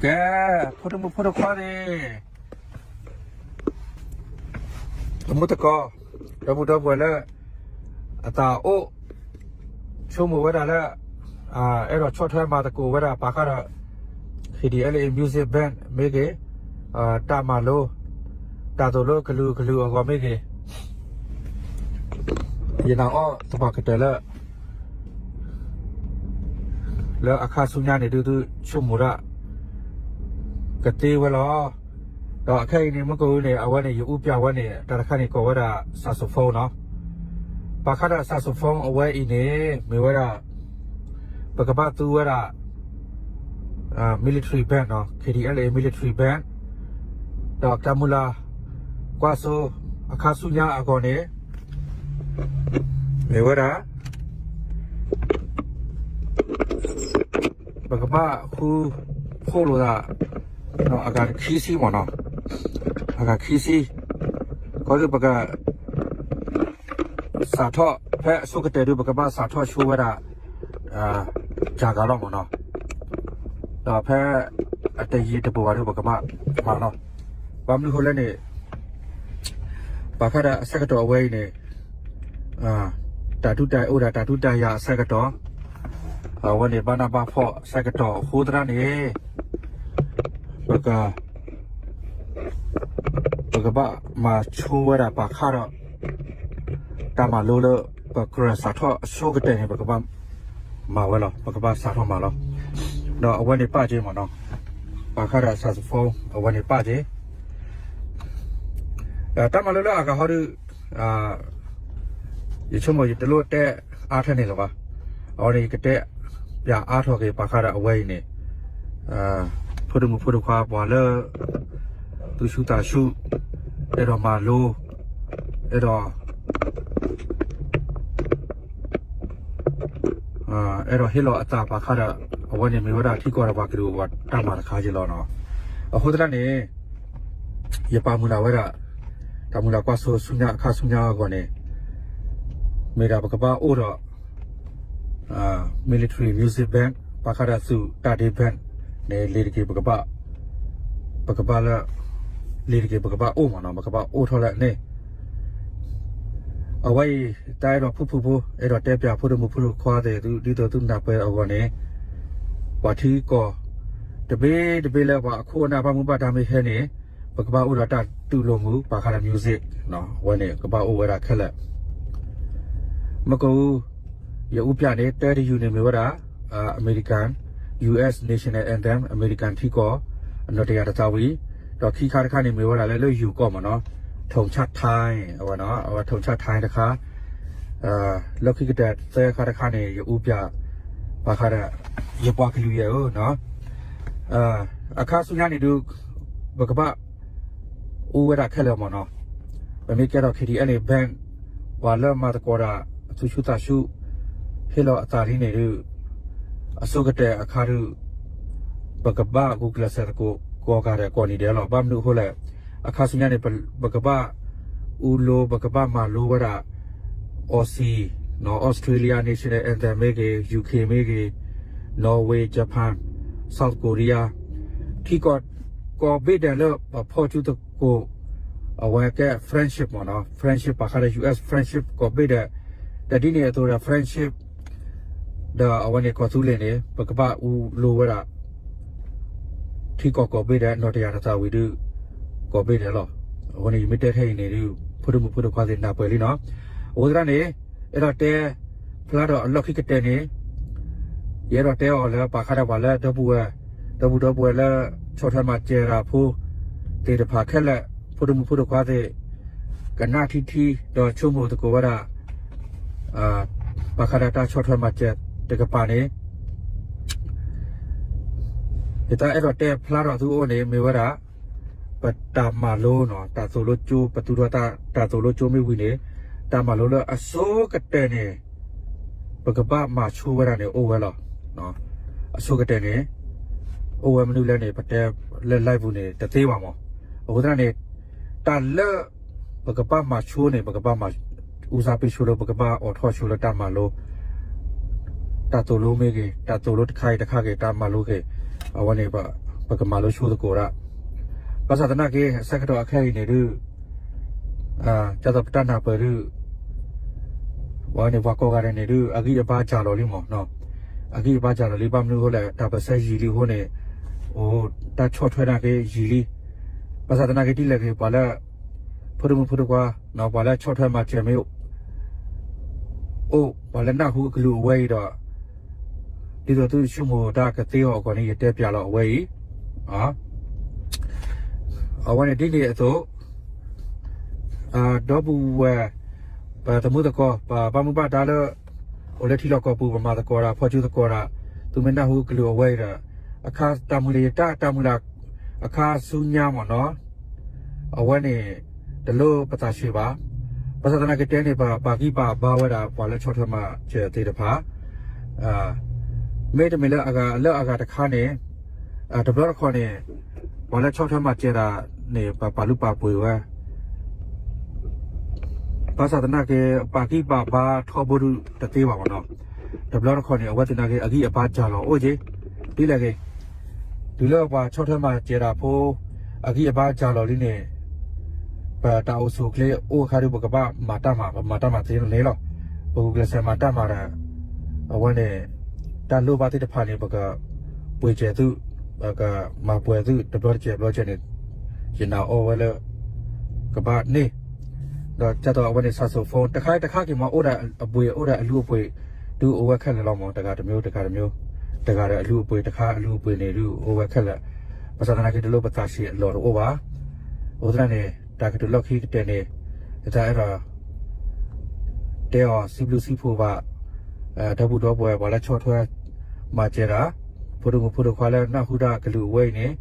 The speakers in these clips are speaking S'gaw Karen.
ကဲ, ဖိဒိၣ်မုၣ်ဖိဒိၣ်ခွါသ့ၣ်, အမုၢ်သကိး, ဒီပုၢ်ဒီဝဲၢ်လၢ အသးအိၣ် ဆိကမိၣ်ဝဲဒၣ်လၢ အဲၣ်ဒိးဆီၣ်ထွဲမၤသကိးဝဲဒၣ် ပာ်ဃာ်ဒီး K D L A Music Band မ့ၢ်ဂ့ၤ, တၢ်မၤလိ တၢ်သိၣ်လိကလုာ်ကလုာ်အဂီၢ်မ့ၢ်ဂ့ၤ, ယနာ်အီၤသပှၢ်ကတၢၢ်လၢ လၢအခါဆူညါန့ၣ်ဒုး သုဆိကမိၣ်ဒၣ် ကသ့ဝဲလီၤ. ဒီးအခဲအံၤန့ၣ် မုၢ်ကအိၣ်န့ၣ် အဝဲန့ၣ် ယအူပၠးဝဲန့ၣ် တၢ်တခါန့ၣ် ကိးဝဲဒၣ် saxophone နီၤ. ပာ်ဃာ်ဒီး saxophone အဝဲအံၤန့ၣ် မ့ၢ်ဝဲဒၣ် ပကဘၣ်သူဝဲဒၣ် military band နီၤ, K D L A military band, ဒီးတၢ်မုၢ်လၢ်ကွၢ်စိအခါဆူညါအဂီၢ်န့ၣ် မ့ၢ်ဝဲဒၣ် ပကဘၣ်ဃုဖှိၣ်လိာ်သး အဂၤတခံဆံမ့ၢ်နီၤ, အဂၤခံဆံ, ခီဒုးပက စးထီၣ်ဖဲအဆိကတၢၢ်ဒုး ပကဘၣ်စးထီၣ်ဆိဝဲဒၣ် ကဂၤလီၤမ့ၢ်နီၤ, ဒီးဖဲအတယံာ်တဘူးဘၣ်ဒုး ပကဘၣ်မၤလီၤ. ဘၣ်မနုၤအဃိလဲၣ်န့ၣ် ပာ်ဃာ်ဒီးအဆၢကတီၢ်အဝဲအံၤန့ၣ် တၢ်ဒုးတၢ်အိၣ်ဒီးတၢ်ဒုးတၢ်ယၤအဆၢကတီၢ်, အဝဲန့ၣ်ဘၣ်နးဘၣ်ဖှီၣ်အဆၢကတီၢ်အဃိသတးန့ၣ် ပက ပကဘၣ်မၤဆိဝဲဒၣ်ပာ်ဃာ်ဒီး တၢ်မၤလိလၢ ပကြၢးစးထီၣ်အဆိကတၢၢ်န့ၣ် ပကဘၣ်မၤဝဲလီၤ, ပကဘၣ်စးထီၣ်မၤလီၤ. ဒီးအဝဲန့ၣ်ပာ်က့ၤမ့ၢ်နီၤ, ပာ်ဃာ်ဒီး saxophone အဝဲန့ၣ်ပာ်က့ၤ တၢ်မၤလိလၢအဂၤဟီဒုး ယဆိကမိၣ်ယတလိၣ်တဲအါထဲန့ၣ်လၢၤဘၣ်. အဝဲန့ၣ်ယကတဲပၠးအါထီၣ်က့ၤ ပာ်ဃာ်ဒီးအဝဲအံၤန့ၣ် ဖိဒိၣ်မုၣ်ဖိဒိၣ်ခွါပှၤလၢ သူၣ်ဆူၣ်သးဆူၣ် အဲၣ်ဒိးမၤလိ အဲၣ်ဒိး အဲၣ်ဒိးဟ့ၣ်လီၤအသးပာ်ဃာ်ဒီး အဝဲန့ၣ်မ့ၢ်ဝဲဒၣ်ထံကီၢ်ဒီးပှၤကလုာ်အဂီၢ်တၢ်မၤတခါက့ၤလီၤနီၤ. အဃိသတးန့ၣ် ယပာ်မုၢ်လၢ်ဝဲဒၣ် တၢ်မုၢ်လၢ်ကွၢ်စိဆူညါအခါဆူညါအဂီၢ်န့ၣ် မ့ၢ်ဒၣ်ပကဘၣ်အိၣ်ဒီး military music band ပာ်ဃာ်ဒီးသုးတၢ်ဒ့ band န့ၣ် လ့ၤတက့ၤပကဘၣ် ပကဘၣ်လၢ လ့ၤတက့ၤပကဘၣ်အိၣ်မ့ၢ်နီၤ ပကဘၣ်အိၣ်ထီၣ်လၢန့ၣ် အဝဲအံၤ တၢ်အဲၣ်ဒိးဖုၣ်ဖုၣ်ဖိ အဲၣ်ဒိးတဲပၠးဖိဒိၣ်မုၣ်ဖိဒိၣ်ခွါသ့ၣ်သု ဒ်သိးသုနၢ်ပၢၢ်အဂီၢ်န့ၣ် ပှၤထံကီၢ် တဘ့ၣ်တဘ့ၣ်လၢပှၤအခိၣ်အနၢ်ဘၣ်မူဘၣ်ဒါမ့ၢ်ဟဲန့ၣ် ပကဘၣ်အိၣ်ဒီးတၢ်တူၢ်လိာ်မုာ် ပာ်ဃာ်ဒီး music အဝဲန့ၣ် ကဘၣ်အိၣ်ဝဲဒၣ်ခဲလၢာ် မ့ၢ်က ယအူပၠးန့ၣ် တၢတယုၢ်န့ၣ်မ့ၢ်ဝဲဒၣ် American, U S National Anthem, American ထံကီၢ် အနီၢ်တယၢ်တသးဝံၤ, ဒီးခံခါတခါန့ၣ်မ့ၢ်ဝဲဒၣ်လၢ လၢယိၤကီၢ်မ့ၢ်နီၤ ထုံချၣ်ထါ အဝဲ ထုံချၣ်ထါတခါ, လၢခံကတၢၢ်သၢခါတခါန့ၣ် ယအူပၠး ဘၣ်ဃးဒီး ယပှၤကလုာ်ယဲၢ်ဧၢ အခါဆူညါန့ၣ်ဒုး ပကဘၣ် အူဝဲဒၣ်ခဲလၢာ်မ့ၢ်နီၤ, ပမ့ၢ်ကဲထီၣ် K D L A band ပှၤလၢမၤသကိးတၢ် သူၣ်ဆူၣ်သးဆူၣ် ဟ့ၣ်လီၤအသးလံန့ၣ်ဒုး အဆိကတၢၢ်အခါဒုး ပကဘၣ်ဂုာ်ကျဲးစၢးသကိး ကိးဂၤဒဲးကိးနံၤဒဲးလီၤ. ဘၣ်မနုၤအဃိလဲၣ်, အခါဆူညါန့ၣ် ပကဘၣ်အူလိ ပကဘၣ်မၤလိဝဲဒၣ် Aussie, Australia National Anthem မ့ၢ်ဂ့ၤ, U K မ့ၢ်ဂ့ၤ, Norway, Japan, South Korea ထံကီၢ် ကိးဘ့ၣ်ဒဲးလၢပဖီၣ်စုသကိး အဝဲကဲ friendship မ့ၢ်နီၤ, friendship ပာ်ဃာ်ဒီး U S friendship ကိးဘ့ၣ်ဒဲး, ဒီးဒ်န့ၣ်အသိးဒီး friendship ဒီးအဝဲန့ၣ်ကီၢ်သူလ့ၤန့ၣ် ပကဘၣ်အူလိဝဲဒၣ် ထံကီၢ်ကိးဘ့ၣ်ဒဲး နီၢ်တယၢ်တသးဝံၤဒုး ကိးဘ့ၣ်ဒဲးလီၤ. အဃိန့ၣ် ယမ့ၢ်တဲထဲအံၤန့ၣ်ဒုး ဖိဒိၣ်မုၣ်ဖိဒိၣ်ခွါသ့ၣ်နၢ်ပၢၢ်လံနီၤ. အဃိသတးန့ၣ် အဲၣ်ဒိးတဲဖျါထီၣ်အလီၢ်ခံကတၢၢ်န့ၣ် ယအဲၣ်ဒိးတဲအီၤလၢပာ်ဃာ်ဒီးပှၤလၢဒီပုၢ်ဝဲၢ်, ဒီပုၢ်ဒီဝဲၢ်လၢ ဆီၣ်ထွဲမၤစၢၤတၢ်ဖိသ့ၣ်တဖၣ်ခဲလၢာ်, ဖိဒိၣ်မုၣ်ဖိဒိၣ်ခွါသ့ၣ် ကနၣ်ထံထံ ဒီးဆိကမိၣ်သကိးဝဲဒၣ် ဘၣ်ဃးဒီးတၢ်ဆီၣ်ထွဲမၤစၢၤတကပၤန့ၣ် ယတၢ်အဲၣ်ဒိးတဲဖျါထီၣ်သုအိၣ်န့ၣ် မ့ၢ်ဝဲဒၣ် ပတၢ်မၤလိနီၤ, တၢ်သိၣ်လိကၠိ, ပသူၣ်ထီၣ်တၢ်သိၣ်လိကၠိမ့ၢ်ဝံၤန့ၣ် တၢ်မၤလိလၢအဆိကတၢၢ်န့ၣ် ပကဘၣ်မၤဆိဝဲဒၣ်န့ၣ်အိၣ်ဝဲလီၤ. အဆိကတၢၢ်န့ၣ် အိၣ်ဝဲမနုၤလဲၣ်န့ၣ် ပတဲလၢ live ပူၤန့ၣ် တသ့ဘၣ်မး. အဃိသတးန့ၣ် တၢ်လၢ ပကဘၣ်မၤဆိန့ၣ် ပကဘၣ်မၤ ဦးစားပေးဆိလၢ ပကဘၣ်အိးထီၣ်ဆိလၢတၢ်မၤလိ တၢ်သိၣ်လိမ့ၢ်ဂ့ၤ, တၢ်သိၣ်လိတခါဂ့ၤတခါဂ့ၤ, တၢ်မၤလိဂ့ၤ, အဝဲန့ၣ် ပ ပကမၤလိဆိသကိးဒၣ်. ဘၣ်ဆၣ်သနာ်က့ အဆၢကတီၢ်အခဲအံၤန့ၣ်ဒုး ဒ်သိးပတၢ်နၢ်ပၢၢ်ဒုး ဝဲန့ၣ် ပှၤကိးဂၤဒဲးန့ၣ်ဒုး အဂံၢ်အဘါစှၤလီၤလံမး, အဂံၢ်အဘါစှၤလီၤလံ ဘၣ်မနုၤအဃိလဲၣ် တၢ်ပၢၢ်ဆၢယံာ်လံအဃိန့ၣ် အိၣ်တၢ်ဆီၣ်ထွဲနာ်က့ယံာ်လံ. ဘၣ်ဆၣ်သနာ်က့ ဒ်လဲၣ်ဂ့ၤ ပှၤလၢ ဖိဒိၣ်မုၣ်ဖိဒိၣ်ခွါ ပှၤလၢဆီၣ်ထွဲမၤစၢၤမ့ၢ် အိၣ် ပှၤလၢနၢ်ဟူအကလုၢ်အဝဲအံၤဒီး ဒ်သိးသုဆိကမိၣ်တၢ်ကသ့အီၤအဂီၢ်န့ၣ် ယတဲပၠးလီၤအဝဲအံၤ. အဝဲန့ၣ်ဒ်န့ၣ်အသိး ဒီပုၢ်ဝဲၢ် ပသမုသကိး ပဘၣ်မူဘၣ်ဒါလၢ အိၣ်လၢထံလီၢ်ကီၢ်ပူၤ ပမၤသကိးတၢ် ဖီၣ်စုသကိးတၢ် သုမ့ၢ်နၢ်ဟူကလုၢ်အဝဲအံၤဒီး အခါတၢ်မုၢ်လၢ် ယတၢ်တၢ်မုၢ်လၢ် အခါဆူညါမးနီၤ အဝဲန့ၣ် တလိၣ်ပသးဆံးဘၣ်. ဘၣ်ဆၣ်သနာ်က့တဲန့ၣ် ပပာ်ဂံၢ်ပာ်ဘါဝဲဒၣ် ပှၤလၢဆီၣ်ထွဲမၤစၢၤသ့ၣ်တဖၣ် မ့တမ့ၢ်လၢအဂၤလၢအဂၤတခါန့ၣ် တဘျီတခီၣ်န့ၣ် ပှၤလၢဆီၣ်ထွဲမၤစၢၤတၢ်န့ၣ် ပပာ်လုၢ်ပာ်ပှ့ၤဝဲ ဘၣ်ဆၣ်သနာ်က့ ပာ်ဂံၢ်ပာ်ဘါထီဘိဒုတသ့ဘၣ်မးနီၤ. တဘျီတခီၣ်န့ၣ် အဝဲသ့ၣ်နာ်က့ အဂံၢ်အဘါစှၤလီၤအိၣ်က့ ဒ်လဲၣ်ဂ့ၤ တုၤလၢပှၤဆီၣ်ထွဲမၤစၢၤတၢ်ဖိ အဂံၢ်အဘါစှၤလီၤလံန့ၣ် ပတၢ်အိၣ်ဆူၣ်အိၣ်ချ့အိၣ်အခါဒုး ပကဘၣ်မၤတၢ်မၤ ပမၤတၢ်မၤသ့န့ၣ်လီၤ. ပဂုာ်ကျဲးစၢးမၤတၢ်မၤဒီး အဝဲန့ၣ် တၢ်လိၣ်ဘၣ်သ့ၣ်တဖၣ်န့ၣ် ပကပှ့ၤစၢၤသု ပကမၤပှဲၤသု တဘျီတစဲးဘျီတစဲးန့ၣ် ယနာ်အီၣ်ဝဲလၢ ကဘၣ်န့ၢ် ဒီးဒ်သိးအဝဲန့ၣ် စးစိၤဖိ တခါတခါက့ၤမး အိၣ်ဒၣ်အဘှ့ၣ် အိၣ်ဒၣ်အလုၢ်အပှ့ၤ ဒုးအိၣ်ဝဲခဲလၢာ်လီၤမး တဂၤတမျိုး တဂၤတမျိုး တဂၤဒီးအလုၢ်အပှ့ၤ တခါအလုၢ်အပှ့ၤန့ၣ် ဒုးအိၣ်ဝဲခဲလၢာ်. ဘၣ်ဆၣ်သနာ်က့ တလိၣ်ပသးဆံးအလီၢ်တအိၣ်ဘၣ်. အဃိသတးန့ၣ် တၢ်ကတိၤလီၢ်ခံကတၢၢ်န့ၣ် ယသးအဲၣ်ဒိး တဲအီၤစံးဘျုးစံးဖှိၣ်ဘၣ် ဒီပုၢ်ဒီဝဲၢ် ပှၤလၢဆီၣ်ထွဲ မၤစၢၤတၢ် ဖိဒိၣ်မုၣ်ဖိဒိၣ်ခွါလၢနၢ်ဟူတၢ်ကလုၢ်အဝဲအံၤန့ၣ်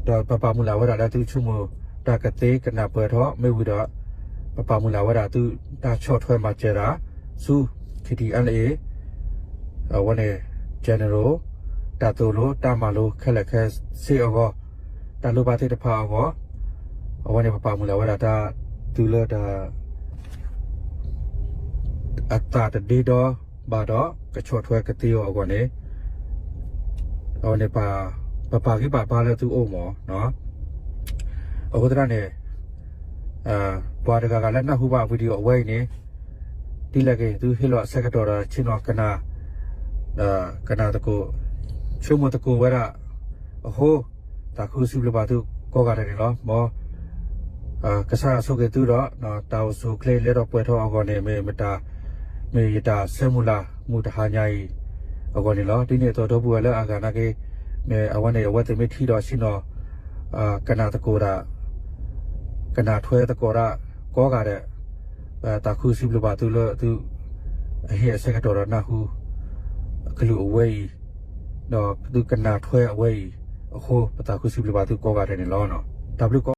ဒီးပပာ်မုၢ်လၢ်ဝဲဒၣ်လၢသုဆိကမိၣ်တၢ်ကသ့ကနၢ်ပၢၢ်ထီၣ် မ့ၢ်ဝံၤဒီး ပပာ်မုၢ်လၢ်ဝဲဒၣ်သုတၢ်ဆီၣ်ထွဲမၤစၢၤတၢ် ဆူ K T L A အဝဲန့ၣ် general တၢ်သိၣ်လိတၢ်မၤလိခဲလၢာ်ခဲဆ့အဂီၢ် တၢ်လိၣ်ဘၣ်သ့ၣ်တဖၣ်အဂီၢ် အဝဲန့ၣ် ပပာ်မုၢ်လၢ်ဝဲဒၣ်တၢ်သုလၢတၢ် အသးတဒ့ဒီဘၣ်ဒီး ကဆီၣ်ထွဲကသ့အီၤအဂီၢ်န့ၣ် အဝဲန့ၣ် ပပာ်ဂံၢ်ပာ်ဘါလၢသုအိၣ်မး အဃိသတးန့ၣ် ပှၤတဂၤဂၤလၢနၢ်ဟူဘၣ် video အဝဲအံၤန့ၣ် ဒ်လဲၣ်ဂ့ၤ သုဟ့ၣ်လီၤအဆၢကတီၢ်ဒီးဆ့ၣ်နီၤကနၣ် ကနၣ်သကိး ဆိကမိၣ်သကိးဝဲဒၣ်အဃိ သးခုစံးဘျုးဘၣ်သုကိးဂၤဒဲးန့ၣ်လီၤ. မ် ကစၢ်ယွၤဆိၣ်ဂ့ၤသုဒီး တၢ်အိၣ်ဆူၣ်အိၣ်ချ့လဲၤထီၣ်ပှဲၤထီၣ်အဂီၢ်န့ၣ် မ့ၢ်မတၤ မ့ၢ်ယတၢ်ဆၢမုၢ်လၢ်မုၢ်တဟါညါအံၤအဂီၢ်န့ၣ်လီၤ. ဒ်န့ၣ်အသိးဒီပုၢ်ဝဲၢ်လၢအဂၤနာ်က့ မ့ၢ်အဝဲန့ၣ် အဝဲသ့ၣ်မ့ၢ်ထံၣ်ဒီးဆ့ၣ်နီၤ ကနၣ်သကိးတၢ် ကနၣ်ထွဲသကိးတၢ်ကိးဂၤဒဲး သးခုစံးဘျုးဘၣ်သုလၢသု အဟ့ၣ်အဆၢကတီၢ်ဒီးနၢ်ဟူ အကလုၢ်အဝဲအံၤ ဒီးသုကနၣ်ထွဲအဝဲအံၤအဃိ ပသးခုစံးဘျုးဘၣ်သုကိးဂၤဒဲးန့ၣ်လီၤ. တၢ်ဘျုးကိး